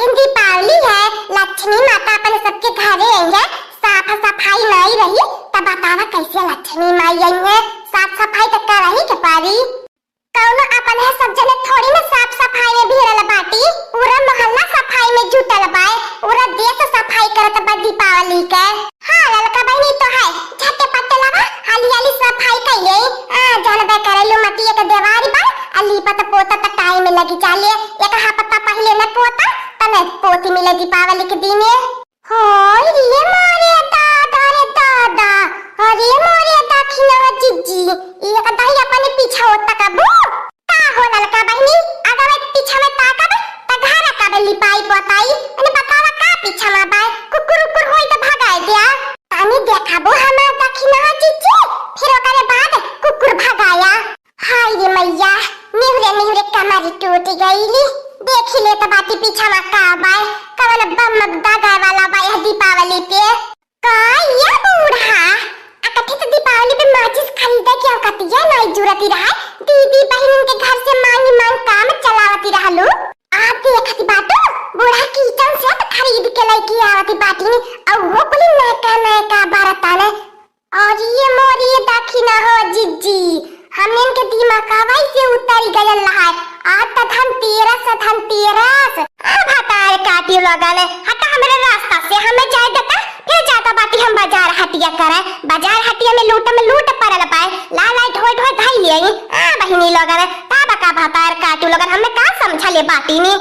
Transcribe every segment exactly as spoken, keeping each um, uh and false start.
दीपावली है, लक्ष्मी माता अपन सबके घरे आई है, साफ सफाई नाई रही, तब बतावा कैसे लक्ष्मी माई आई है? साफ सफाई तो करही के पड़ी। कौनो अपन है, सब जने थोड़ी ना साफ सफाई में भिड़ल बाटी, पूरा मोहल्ला सफाई में जुटल बाय, पूरा देश सफाई करत बा दीपावली के। हाँ ललका बहिनी तो है, झटे पटे लगा, हाली हाली सफाई कइले। आ जानबे करेलू मटिया के देवारी बा, आ लीपत पोतत टाइम लगी जाले, एक हफ्ता पहिले न पोता, तने पोती मिले दीपावली के दिने। होय रे मोरे दादा रे दादा, अरे मोरे दखिना जिज्जी, ई एक दाई अपने पीछा होता कबू। का हो ललका बहिनी, अगर पीछा में ताकब, त घर कब लिपाई पोताई, एने बतावा का पीछा में बाय, कुकुर उकुर होई त भगाए दिया। तनी देखबो हमार दखिना जिज्जी, फिर ओकरे बाद कुकुर भगाया। हाय रे मैया, निहुरे निहुरे कमर टूट गईली। देखी ले त बाटी पीछा में का बाय, कवन बम दागे वाला बाय यह दीपावली पे। का ये बूढ़ा, अकठित दीपावली पे माचिस खरीदे के औकातिया नाई जुरती रहा। दीदी बहिन के घर से मांगी मांग काम चलावती रहलू। आप देखत बाटू, बूढ़ा किचन सेट खरीद के लेके आवती बाटी, और वो कुली नयका नयका बरतन। और ये मोरी दखिना हो जिज्जी, हमने इनके दिमाग का वैसे उतर गयल रहा है। आज त धनतेरस, धनतेरस। आ भतार काटी लोगन, हटा हमरे रास्ता से, हमें जाए देता, फिर जाता बाटी हम बाजार हटिया करे। बाजार हटिया में लूट में लूट पड़ल पाए, ला लाई ढोए ढोए धाई ले आई। आ बहिनी लोगन, ता बका भतार काटी लोगन, हमें का समझले बाटी नी?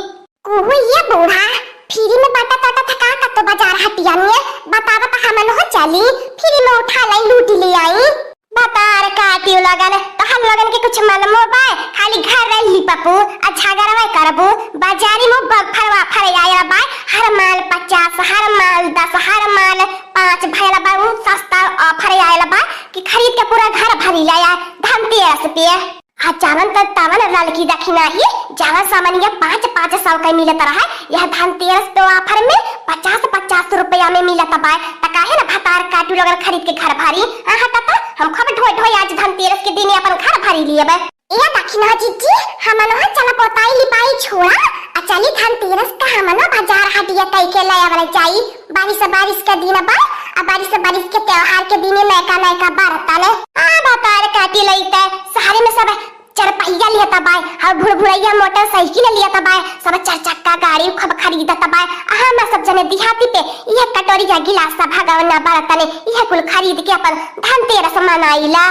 कुहू ये बूढ़ा, फ्री में बाटा ताटा थका का तो बाजार हटिया में, बतावा त हमन हो चली, फ्री में उठा लाई लूट ले आई। भतार काटी लोगन, तोहर लोगन के कुछ मालूमो बाय, खाली घर रही पप्पू, आ झगड़वे करबू, बाजारी में बम्फर वाफर आयल बाय, हर माल पचास, हर माल दस, हर माल पाँच भयल बा, उ सस्ता ऑफर आयल बा कि खरीद के पूरा घर भरी लाया धनतेरस पे। आ जावन त तावन ललकी दखिना ही, जावन सामानिया पाँच पाँच सौ के मिलत रहा, यह धनतेरस पे ऑफर में पचास पचास रुपया में मिलत बा, त काहे ना भतार काटू लोगन खरीद के घर भरी। हाँ, हटा त, हम खूब ढोए ढोए आज धनतेरस के दिने अपन घर भरी लिए बे। ए दखिना जिज्जी, हमनो चला पोताई लिपाई छोड़ा, आ चली धनतेरस का हमनो बाजार हटिया कई के ले आवल जाई। बारिश बारिश के दिन बा, आ बारिश बारिश के त्योहार के दिने नयका नयका बरतन। आ भतार काटी लई त शहर में सब चरपहिया लियत बाय, और भुरभुरैया मोटरसाइकिल लियत बाय, सब चार चक्का गाड़ी खूब खरीदत बाय। आ हम सब जने दिहाती पे यह कटोरिया गिलास भगवना बरतन यह कुल खरीद के अपन धनतेरस मनाइला।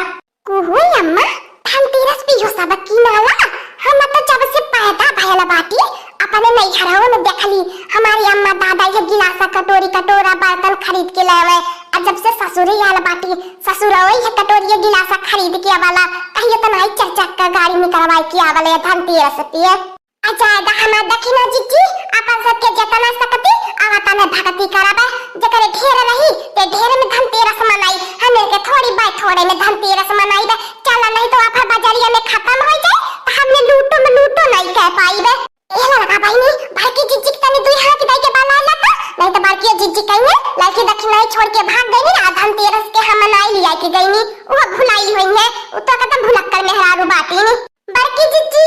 कुहू अम्मा, धनतेरस पे यो सब किनाला? हम तो जब से पैदा भयल बाटी, अपने नैहरवा में देखली, हमारी अम्मा दादा ये गिलासा कटोरी कटोरा बर्तन खरीद के लावे। आ जब से ससुरे आल बाटी, ससुरवा ये कटोरी ये गिलासा खरीद के आवाला, कहियो तो नाई चार चक्का गाड़ी निकलवाई के आवले धनतेरस पे। अच्छा, दा हमार दखिना जिज्जी, अपन सबके जेतना सकती, आवा तने भक्ति करबे। जेकरे ढेर रही, ते ढेर में धनतेरस मनाई। हमरे के थोड़ी बाय थोड़े में धनतेरस मनाई बे। चला नहीं तो आफर बजरिया में खत्म हो जाए, तो हमने लूटो में लूटो नहीं कह पाई बे। ए लड़का बहिनी, बड़की जिज्जी के तनी दुई हाथ दई के बला लेता, नहीं तो बड़की जिज्जी कहिए, लड़की दखिनाई छोड़ के भाग गई ना, धनतेरस के हम मनाई लिया के गई नी, वो भुलाई हुई है, वो तो एकदम भुलक्कड़ मेहरारू बाटी नी। बड़की जिज्जी,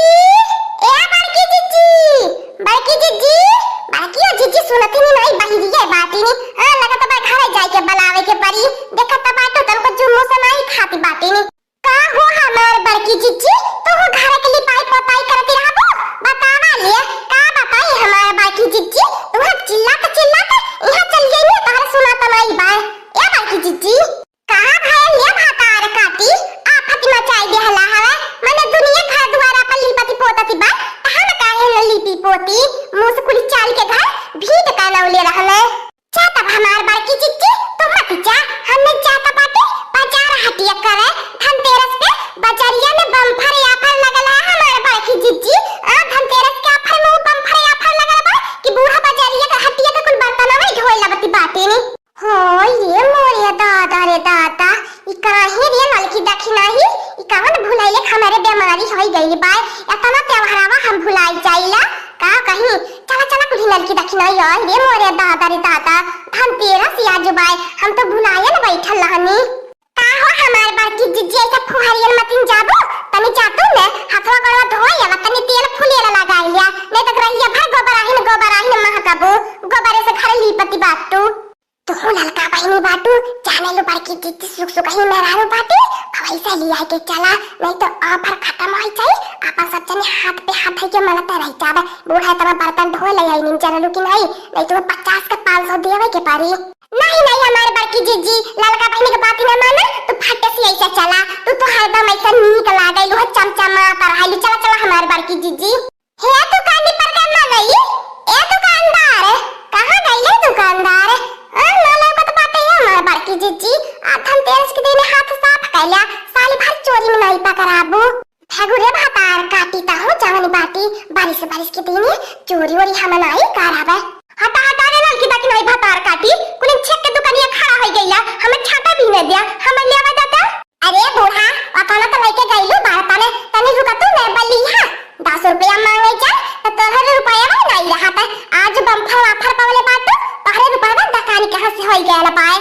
ए बड़की जिज्जी, बड़की जिज्जी, बड़की ओ जिज्जी सुनती नी, नहीं बहिरी है बाटी नी। हाँ, लगत बा घरे जाए के बलावे के परी। देखत बाटू तनको जुम्मू से नहीं खाती बाटी नी। का हो हमार बड़की जिज्जी, तू हो घर के लिपाई पोताई करती रहबो? बतावा ले, का बताई हमार बड़की जिज्जी, तू हो चिल्लात चिल्लात यहाँ चल गई नी, तोहरे सुनात नहीं बा। ए बड़की जिज्जी। कहाँ भयल ये भतार काटी, आफत मचाई देहला हवे, मने दुनिया घर दुआरा पर लीपति पोतति बा, त हम काहे न लीपी पोती, मुँह से कुली चाल के घर भीत का नौले रहले। जा तब हमार बड़की जिज्जी, तू मत जा, हमने जाता बाटे बाजार हटिया करे, धनतेरस पे बजरिया में बम्फर आफर लगल है हमार बड़की जिज्जी, आ धनतेरस के आफर में वो बम्फर आफर लगल बा कि बूढ़ा बजरिया के हटिया के कुल बर्तनवा ढोए लगती बाटे नी। हो ये मोरे दादा रे दादा, ई काहे रे ललकी दखिनाही, ई कवन भुलाइले हमरे बेमारी होई गइल बाय, एतना त्योहारवा हम भुलाई जाइला, का कहीं, चला चला कुली ललकी दखिनाही, ओए रे मोरे दादा रे दादा, धनतेरस आजु बाय, हम तो भुलायल बैठल रहनी। का हो हमार बड़की जिज्जी, ऐसा फुहरियन मतिन जाबो, तनी जातू ने, हथवा गोड़वा धोए आवा, तनी तेल फुलेला लगाई लिया, नहीं तो रहिया भर गोबराहिन गोबराहिन महकब। तू, तू ललका बहिनी बाटू, जाने लू बड़की जिज्जी सुख सुख ही मेहरारू बाटी, अब ऐसा लिया के चला, नहीं तो offer खत्म हो जाई, अपन सब जने हाथ पे हाथ धइ के मलते रह जाबे। बूढ़ा तब बर्तन धो ले आई, निम चलू कि नहीं, नहीं तो पचास के पाँच सौ देवे के पड़ी। नहीं, नहीं, हमारे बड़की जिज्जी, ललका बहिनी के बात ही ना माना, तू फट से ऐसे चला, तू तो हरदम ऐसा नीक लागेलू है, चमचमात रहेलू, चला, चला हमारे बड़की जिज्जी। हे दुकानी पर का मनई, ए दुकानदार, कहाँ गइले दुकानदार? आ, ना लौकत बाटे ये हमार बड़की जिज्जी, आ धनतेरस के दिन हाथ साफ कैला, साल भर चोरी में नहीं पकड़ाबू। फेगु रे भतार काटी तहु जवन बाटी, बारिश बारिश के दिन चोरी ओरी हम नहीं कराबे। हटा हटा रे ललकी दखिनही भतार काटी, कुलिन छेक के दुकानिया खड़ा होइ गइला, हमें छाता बीने दिया, हमें लेवा देता। अरे बूढ़ा, ओतना तो लेके गइलू बर्तन, तनी रुका तू मैं बलिहा। दस रुपया मांगे जा, तो तोहरे रुपया में नहीं रहा था। आज बम्फर वाफर पवले बाटू, तोहरे रुपया में दुकानी कहाँ से होई गया ना पाए।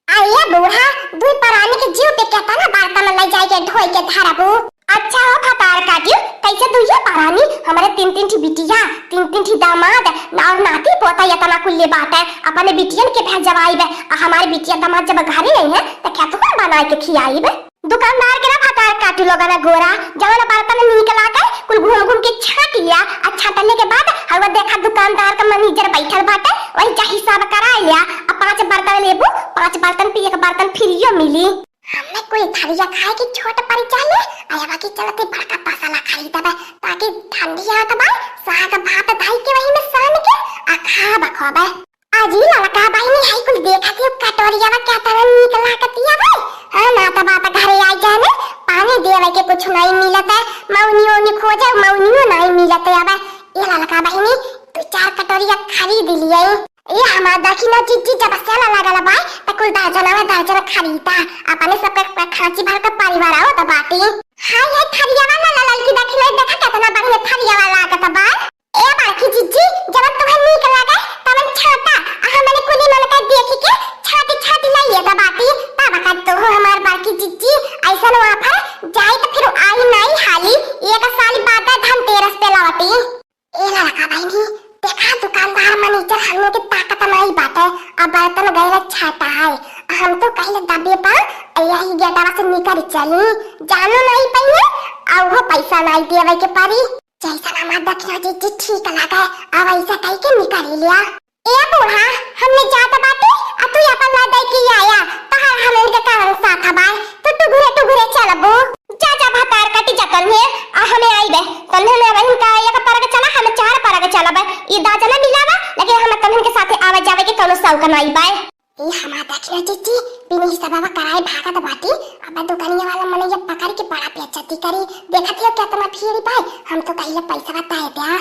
अरे बूढ़ा, दुई परानी के जीव पे केतना बर्तन ले जाए के ढोई के धरबू। अच्छा हो भतार काटियो, कैसे दुइये परानी हमारे तीन तीन ठी बिटिया, तीन तीन ठी दामाद, और नाती पोता इतना कुल्ले बाटे, अपने बिटियन के भेजवाइबे, आ हमारे बिटिया दामाद जब घरे आई है, तो क्या तुम बनाए के खियाइबे? दुकानदार के ना भतार काटू लोगन गोरा, जवन बर्तन नीक लागे, कुल घूम घूम के छाट लिया, आ छाटले के बाद हवा देखा दुकानदार का मैनेजर बैठल बाटे, वही जा हिसाब करा लिया, आ पांच बर्तन लेबू, पांच बर्तन पे एक बर्तन फ्रीयो मिली। हमें कोई थरिया खाए की छोट पड़ी चाले, आ बाकी चलते बड़का तसला खरीदबे, ताकि ठंडी आत बा, साग भात धाई के वही में सान के, आ खाब खोबे। अजी ललका बहिनी, है कुल देखत हो कटोरिया में केतना नीक लागतिया बे। हाँ, ना त बात घरे आई जाने, पानी देवे के कुछ नहीं मिलत है, मौनी ओनी खोजे, मौनियो नहीं मिलत है। अब ए ललका बहिनी, दो चार कटोरिया खरीद लिए। ए हमार दखिना जिज्जी जब सेल लगल बा, त कुल दर्जन में दर्जन खरीदा, अपने सबके खांची भर के परिवार आवत बाटी। हाँ, ये थरिया वाला ललकी दखिना, देखा केतना बढ़िया थरिया वाला लागत बा। ए बड़की जिज्जी, जवन तुहे नीक लागे, तवन छाटा। आ हमने कुली मन का देखी के छाटी छाटी लइए द बाटी। तब का तू हमार बड़की जिज्जी, ऐसन offer जाई त फिर आई नाई हाली, एक साल बाद धनतेरस पे लौटी। ए ललका बहिनी, देखा दुकानदार मैनेजर हमने के ताकत नाई बाटे, अब बर्तन गैला छाटा है। हम तो कहले दबे पा, यही गेटवा से निकल चली, जानो नाई पइहे, आ वो पैसा नाई देवे के पड़ी। जैसन हमार दखिना जिज्जी ठीक लागे, अब ऐसा कह के निकाल लिया। ए बूढ़ा, हमने जात बाटे, आ तू अपन ला दे के आया, तहार हमन के कारण साथ बाय, तू टुघुरे टुघुरे चलबू। जा जा भतार काटी जा तन्हे, आ हमें आई बे, तन्हे में वहिन का एक परग चला, हमें चार परग चला बे, ई दाजा ना मिलावा, लेकिन हम तन्हन के साथे आवे जावे के कौनो शौक नाई बाय। ए हमार दखिना जिज्जी, बिना हिसाबवा कराए भागत बाटी। अब दुकानिया वाला मनैया पकड़ के बड़ा बेइज्जती करी। देखत हो केतना भीड़ बाय, हम तो कहिले पैसा बताए द्या।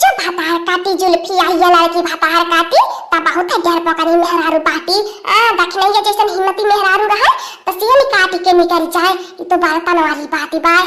चुप भतार काटी जुल्फी आई ये लड़की भतार काटी, त बहुत है डर पकड़ी मेहरारू बाटी। आ, दखिनैया जैसन हिम्मती मेहरारू रहे, त सियन काटी के निकल जाए। ई तो बर्तन वाली बाटी बाय।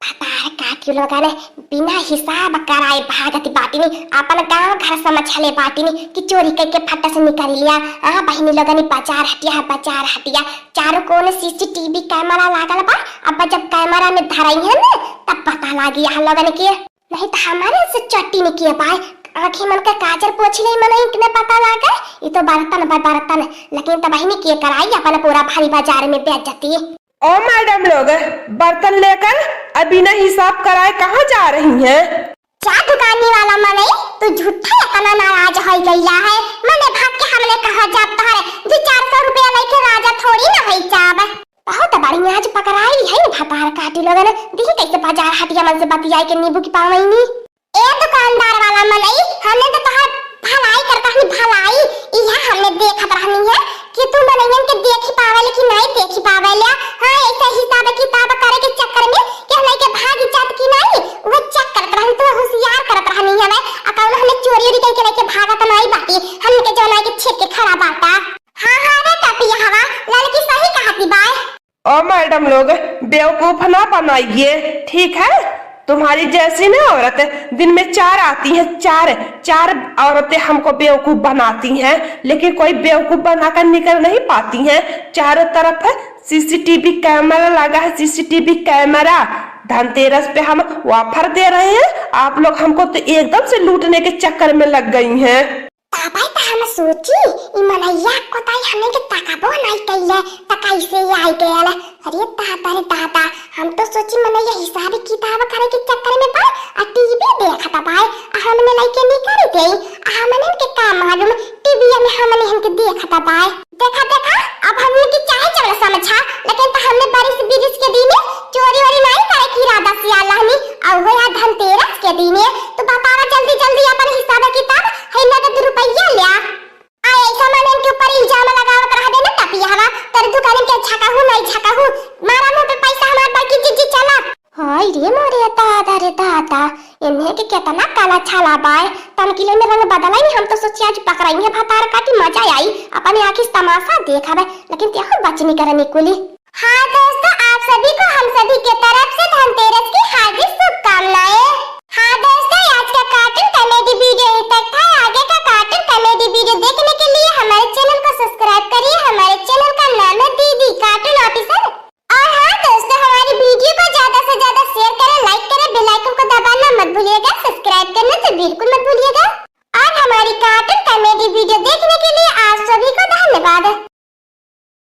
भतार काटी लोगन बिना हिसाब कराए भागत बाटिनी, अपन गांव घर समझले बाटिनी कि चोरी करके फट से निकल लिया। आ बहिनी लोगन, ई बाजार हटिया है, बाजार हटिया, चारों कोने सीसीटीवी कैमरा लागल बा। अब जब कैमरा में धरई है ना, तब पता लागी यहाँ लोगन के। नहीं तो हमारे से चट्टी निकिया बाय, आंखें मन का काजर पोछी नहीं मन इनके पता लागे। ये तो बर्तन बा बर्तन, लेकिन तो बहिनी के कराई अपन पूरा भारी बाजार में बेइज्जती। ओ मैडम लोग, बर्तन लेकर अब बिना हिसाब कराए कहाँ जा रही हैं? जा दुकानी वाला मनई, तू झूठा इतना नाराज होई गईला है। मने भाग के हमने कहा जाब तोहरे दो चार सौ रुपया लेके राजा थोड़ी ना होई जाब। बहुत बढ़िया, आज पकड़ाई है भतार काटी लोगन। देखी कैसे बाजार हटिया मन से बतियाई के नींबू की पावैनी। ए दुकानदार वाला मनई, हमने तो तोहार भलाई करत रहनी, भलाई। इहा हमने देखत रहनी है कि तू मनइयन के देखी पावेले कि नहीं देखी पावेले। हाँ, ऐसे हिसाब किताब करे के चक्कर में कि हमने के भाग जात कि नहीं, वो चेक करत रहनी, तो होशियार करत रहनी है। आ कौनो हमने चोरी उरी करके लेके भागत नहीं बाटी, हमने के जौन आके छेक के खड़ा बाटा। हाँ, हाँ रे टपिया हवा, लड़की सही कहती बाय। ओ मैडम लोग, बेवकूफ ना बनाइए, ठीक है? तुम्हारी जैसी ना औरत दिन में चार आती हैं, चार, चार औरतें हमको बेवकूफ बनाती हैं, लेकिन कोई बेवकूफ बनाकर निकल नहीं पाती हैं। चारों तरफ है सीसीटीवी कैमरा लगा है, सीसीटीवी कैमरा। धनतेरस पे हम ऑफर दे रहे हैं, आप लोग हमको तो एकदम से लूटने के चक्कर में लग गई हैं। अबे त हम सोची, ई मनैया को ताई हमने के तकबो नाई कइले, त कैसे आई गयल? अरे दादा रे दादा, हम तो सोची मनैया हिसाब किताब करे के चक्कर में बा, आ टीवी देखत बाय, आ हमने लइके निकल गई, आ हमने के का मालूम, टीवी में हमने हमके देखत बाय। देखा, देखा, अब हमने की चाहे जवन समझा, लेकिन त हमने बारिश बिरिश के दिने चोरी वोरी नाई करे के इरादा से आल रहनी, और हो या धनतेरस के दिने। तो बतावा जल्दी जल्दी अपन हिसाब किताब, है नगद रुपया ल्या। आ ऐसा मनन के ऊपर इल्जाम लगावत रह देना तपिया हवा, तेरे दुकान के झकाहू नाई झकाहू, मारा मुंह पे पैसा हमार बड़की जिज्जी चला। हाय रे मोरे दादा रे दादा, इन्हें के केतना काला छाला बाय। तन किले में रंग बदलाई, हम तो सोची आज पकड़ाई है भतार काटी, मजा आई, अपने आँखी से तमाशा देखावे, लेकिन ते हम बचनी करनी कुली। हाँ दोस्तों, आप सभी को हम सभी के तरफ से धनतेरस की